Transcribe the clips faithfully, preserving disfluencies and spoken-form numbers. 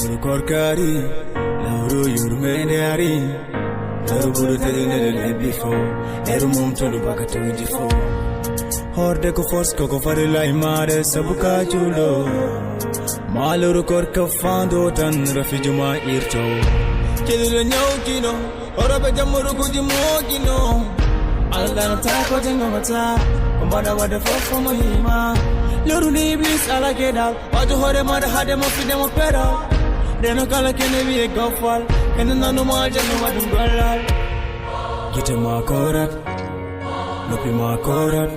Korkari, lawru yurmende ari. Lawru buru tadi nele lebi fo. Eru mum tulu baka tawji fo. Horde ko force ko ko fari lai mare sabuka chulo. Maluru korka fando tan rafijuma irto. Kidule nyau kino. Ora be jamuru kuji mogino. Ala dana ta ko jengo mata. Kumbada wada fofo mo hima. Luru ni iblis ala kedal. Waju hore mada hade mo fide mo pera. Deno kala kene wiye gofal. Kene nanu ma jeno wadu golal. Gite ma korat. Lopi ma korat.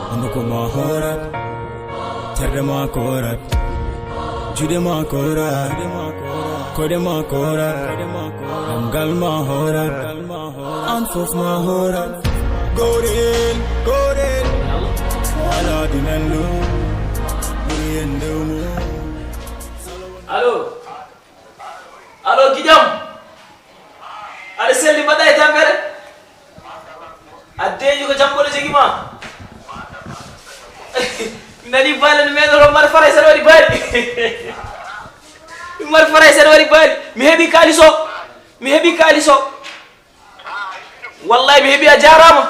Hunduko ma horat. Terde ma korat. Jude ma korat. Kode ma korat. Gamgal ma horat. An fof ma horat. Gorel, gorel. Wala dunan lu. Buri yende mu. Allo. Allo, Giƴam. Aɗa selli, mbaɗa e tampere. A deeƴi ko jam mboɗo jogi ma. Mi nani baali no meɗo ro mbaɗa faray saɗa waɗi baali. Mi mbaɗa faray saɗa waɗi baali. Mi heɓi kaalis o. Mi heɓi kaalis o. Wallahi mi heɓi, a jaaraama.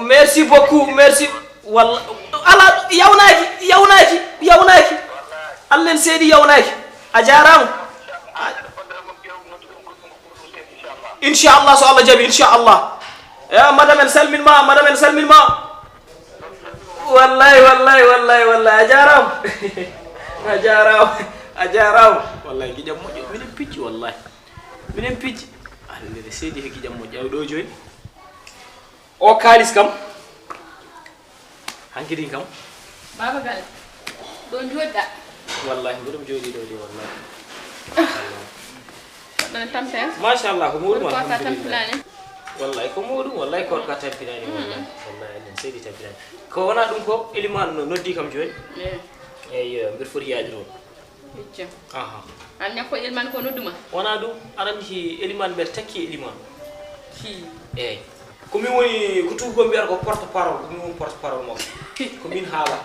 Merci beaucoup, merci. Walla ala yawnaaki, yawnaaki, yawnaaki. Allah en seedi yawnaaki. A jaaraama. Inchallah, so Allah jaɓi, inchallah. Ya madame en salmin ma, madame en salmin ma. Wallahi, wallahi, wallahi, wallahi, a jaaraama. A jaaraama, a jaaraama. Wallahi giƴam moƴƴo, minen pijji wallahi. Minen pijji. Allele seedi he giƴam moƴƴo, awi ɗo jooni. O kaalis kam. Hankidin kam. Baba Galle. Ɗo jooɗiɗa. Wallahi mboɗo mi jooɗi ɗo de wallahi. Ɗon tampen. Machallah ko muɗum. Ko ka alhamdulillah. Tampinani. Wallahi ko muɗum wallahi ko ka tampinani wallahi. Wallahi Allah seedi tampinani. Ko wona ɗum ko Elimane no noddi kam jooni. Eyi. Eyi mbiɗa foti yaade ɗum. Hicco. Aha. An ñakko Elimane ko nodduma? Wona ɗum, aɗa anndi Elimane mbeɗa takki Elimane. Hi. Eyi. Ko min woni ko tuuko mbiyata ko porte parole, ko min woni porte parole makko. Ko min haala.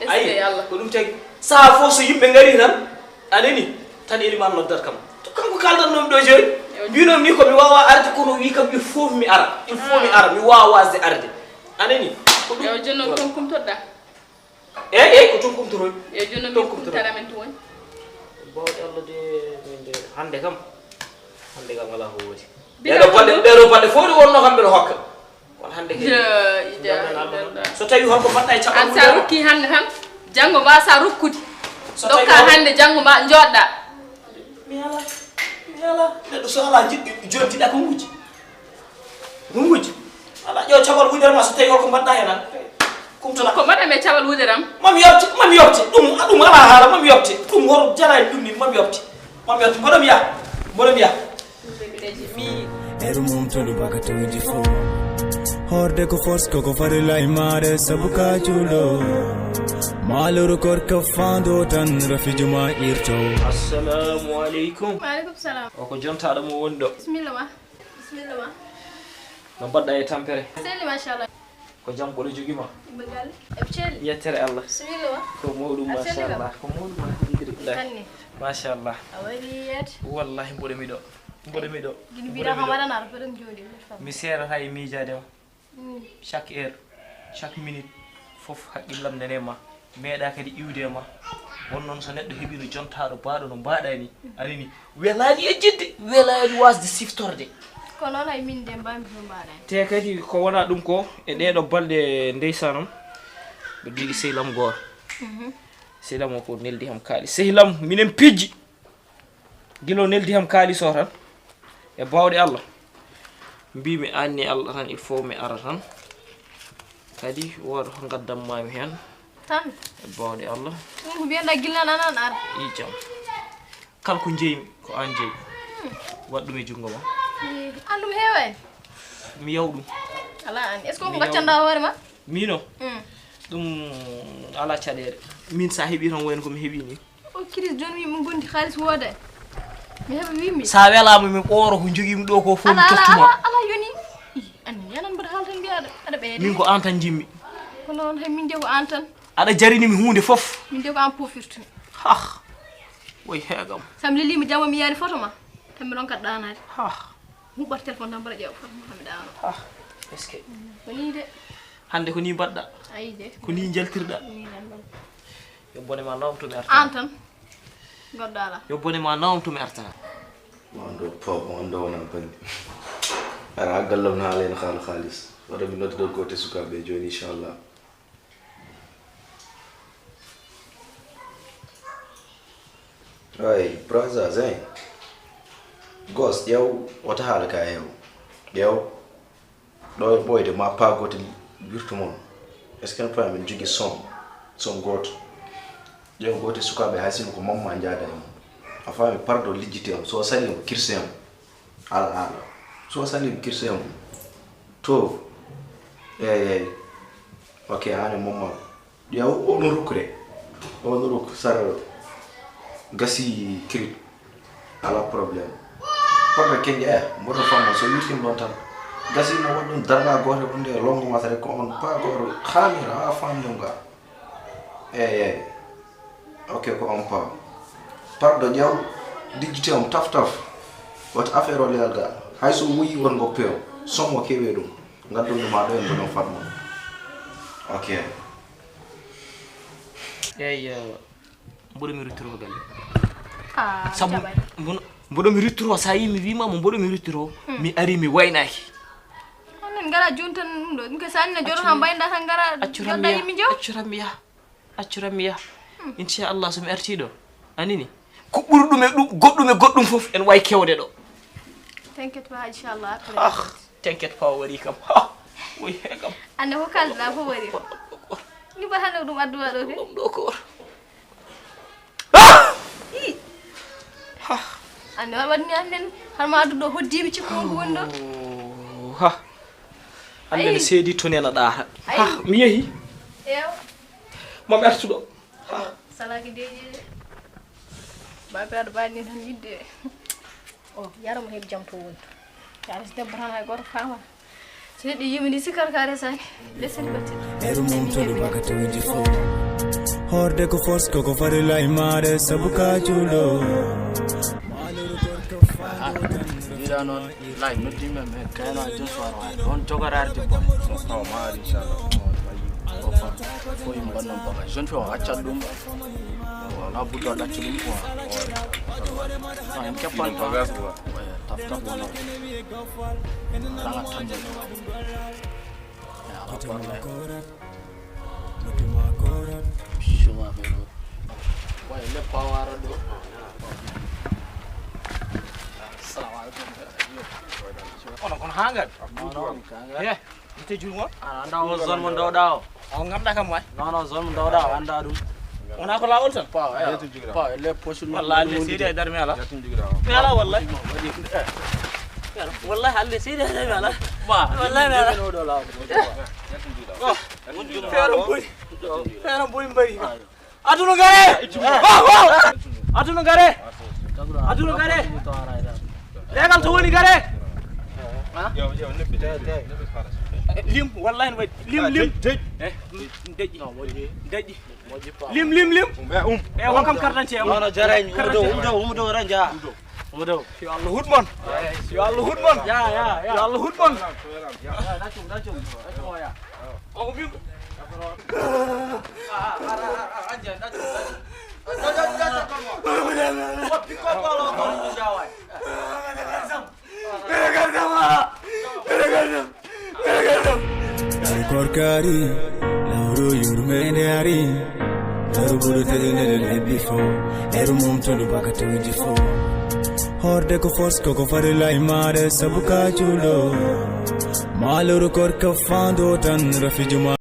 Ayi, ko ɗum tagi. Saha fof so yimɓe ngari tan, a nani, tan Elimane noddat kam. To kanko kaldatnoomi ɗo jooni. Mbinomi ni ko mi wawa arde kono wi kam il faut mi ara. Il faut mi ara, mi wawa wasde arde. A nani? Ko ɗum. Ewa jooni noon toon kumtoɗɗa. Eyi eyi ko toon kumtoroy. Eyi jooni noon min kumtara men toon woni. Bawɗe Allah de min de hannde kam. Hannde kam alaa ko woodi. Ɓeɗo paɗɗe ɓeɗo paɗɗe fof ɗi wonno kam mbeɗo hokka. Kono hannde kay. So tawi holko mbaɗɗa e caɓɓal. An sa rokki hannde tan janngo mbasa rokkude. Dokka hannde janngo mba jooɗɗa. Mi ala mi ala neɗɗo so ala jiɗɗo joddiɗa ko nguji. Ko nguji. Ala ƴeew caɓɓal wujere ma so tawi holko mbaɗɗa hen an. Kumtana. Ko mbaɗa me caɓɓal wujere am? Mami yobte mami yobte ɗum ɗum ala haala mami yobte ɗum woro jara e ɗum ni mami yobte. Mami yobte mboɗo mi yaha mboɗo mi yaha. Eru mum tolu baka tewji fo. Horde ko force ko ko farila e mare sabu ka julo. Maloro korka fando tan rafijo ma irto. Assalamu alaikum. Wa alaikum salam. O ko jontaɗo mo woni ɗo. Bismillah ma. Bismillah ma. No mbaɗɗa e tampere? Selli machallah. Ko jam ɓolo jogi ma? Yimɓe galle. Eɓe celli. Yettere Allah. Bismillah ma. Ko mawɗum machallah. Ko mawɗum alhamdulillah. Kanni. Machallah. A wari yiyat. Wallahi mboɗo miɗo. Mboɗo miɗo. Gini mbiɗa ko mbaɗanaa to mbeɗen jooɗi. Mi seerata e miijaade ma. Chaque heure, chaque minute, fof haqqillam nane ma, meeɗa kadi iwde e ma. Won noon so neɗɗo heɓino jontaɗo baaɗo no mbaɗa ni, anani, welaani e jidde, welaani wasde siftorde. Ko noon hay min de mbami to mbaɗa ni. Te kadi ko wona ɗum ko e ɗeɗo balɗe ndeysanam, ɓe mbiɗi sehlam goto. Sehlam o ko neldi ham kaali. Sehlam minen pijji. Gila o neldi ham kaalis o tan e bawɗe Allah mbimi anni Allah tan il faut mi ara tan kadi woda ko gaddamma mi hen tan e bawɗe Allah. Ɗum ko mbiyanɗa gilla nan an ara i jam. Kala ko jeymi ko an jeyi. Waɗ ɗum e junngo ma. An ɗum heewani. Mi yaw ɗum. Ala an est ce que ko gaccanɗa hoore ma? Mino. Ɗum ala caɗeele. Min sa heɓi tan wayno ko mi heɓi ni. O crise joni wi min gondi xaalis wooda. Mi heɓa wimmi. Sa welama mi ɓooro ko jogimi ɗo ko fof mi tottuma. Ala yoni. An yanan mboɗo haaltan mbiya aɗa ɓeyde. Min ko an tan jimmi. Ko noon hay min de ko an tan. Aɗa jarini mi hunde fof. Min de ko an pofirtumi. Hah. Woy heegam. Sam leli mi jamo mi yaali foto ma. Tan mi ronkat ɗaanaade. Ha. Huɓɓat téléphone tan mbaɗa ƴeewa foto ma mi ɗaano. Ha. Est-ce que? Ko nii de. Hannde ko nii mbaɗɗa? Ayi de. Ko nii njaltirɗa? Nii nan ɗon. Yo bone ma nawam to mi arta. Aan tan. Goɗɗo alaa. Yo bone ma nawam to mi arta. Mo on ɗo pop, mo on ɗo wona bandi. Ara gallam na haalayno haala haalis. Wata mi noddude gooto e sukaaɓe jooni, inchallah. Ay, braza, hein? Gos, ƴeew, wata haala ka, ƴeew. Ƴeew, ɗo e ɓooyde ma paa gooto wirtu mon. Est-ce que no paa min jogii somme? Somme gooto. Ƴeew gooto e sukaaɓe hay sinno ko mamma njaada e mum. A faami, pardon lijjiti am. So o sali mo, kirse am. Ala, ala. So o sali mo, kirse am. To. Eey, eey. Ok, aan e mamma. Ƴeew, o no rukkude. O no rukku, sara gasi kirit. Ala problème. Fodde keñƴe, eh, mboɗo famma so wirtima ɗon tan. Gasi mo waɗ ɗum darɗa gooto wonde e longo mata rek ko on pa gooto haamira ha famdum ga. Eey, eey. Ok, ko on pa. Parɗo ƴeew, dijjite on taf taf. Wata affaire o leyal ga. Hay so wuyi won ngo peew. Somo kewe ɗum. Ngaddum ɗum ma ɗo en mboɗon fatma. Ok. Eey, eh, mboɗo mi ruttoro galle. Ah, sabu jaɓay. Mboɗo, mboɗo mi ruttoro, so a yii mi wiima mo mboɗo mi ruttoro, mi ari mi waynaaki. Onon ngara jooni tan ɗum ɗo. Ɗum ko so anni no joɗo ha mbayda tan ngara accu tan mi jodda yaha, yimmi jo. Accu tan mi yaha. Accu tan mi yaha. Inchallah so mi artii ɗo. Anini? Ko ɓuri ɗum e ɗum, goɗɗum e goɗɗum fof, en wawi kewde ɗo. T'inquiète pas, inchallah, après. Ah, t'inquiète pas, o waɗi kam. Ha, woy he kam. Ande ko kalɗa fof waɗi. Ni ba hande ko ɗum adduɗa ɗo de. Ɗum ɗo ko. Ah! Ih! Ha. Ande waɗ waɗni hande har ma adduɗo hoddiɓe cikko on ko woni ɗo. Oh, ha. Hande ne seedi to nena ɗa. Ha, mi yehi. Ew. Mami artuɗo. Salaki deeƴi de. Babi aɗa mbaɗi ni tan yidde. O, yara mo heɓi jam to woni to. Yara si debbo tan hay goto faama. Si neɗɗo yimini sikkata ka resani. Lesel batte. Heure mum to ɗum baka tawji fof. Horde ko force koko farila e maare sabu ka juulo. Mbiɗa noon, lay noddimi men, mais kayna Joshua o, on jogata arde boy. Awa ma ari, inchallah. O fa, fo yimɓe mbannon bagage. Jeune fille o, accat ɗum. Wala buddo ɗaccu ɗum quoi. En keppan bagage quoi. Taf taf wala. Ranga tan. Ya, ala problème. Chuma ɓe ɗo. Way le pawara ɗo. Assalamu alaikum. Ono kono hangal. Ye. Yite jurmo. Ana anda o zone mo ndawɗa o. O ngamɗa kam way. Non, non, zone mo ndawɗa o anda ɗum. Wona ko lawol tan. Pa, pa le poche. Wallahi le sidi e dar mi ala. Mi ala wallahi. Wallahi halle sidi e dar mi ala. Wallahi mi ala. Feeram boy. Feeram boy mbari. Aduna ngare. Aduna ngare. Aduna ngare. Legal to woni ngare. Lim, wallahi ne waɗi. Lim, lim. Eh, deƴƴi. Deƴƴi. Lim, lim, lim. E hokkam carte d'identité. Nono jarañ, udo, udo, udo, ranja. Udo. Yo Allah hut mon. Yo Allah hut mon. Ya, ya, ya. Yo Allah hut mon. Ya, dacum, dacum. Dacum o ya. O ko bim. Korkaari, lawru yurmeende ari. Lawru buru tedinede lebbi fo. Eru mum to du baka tewji fo. Horde ko force koko farila e maare sabu ka juulo. Maluru korka fando tan rafi juma.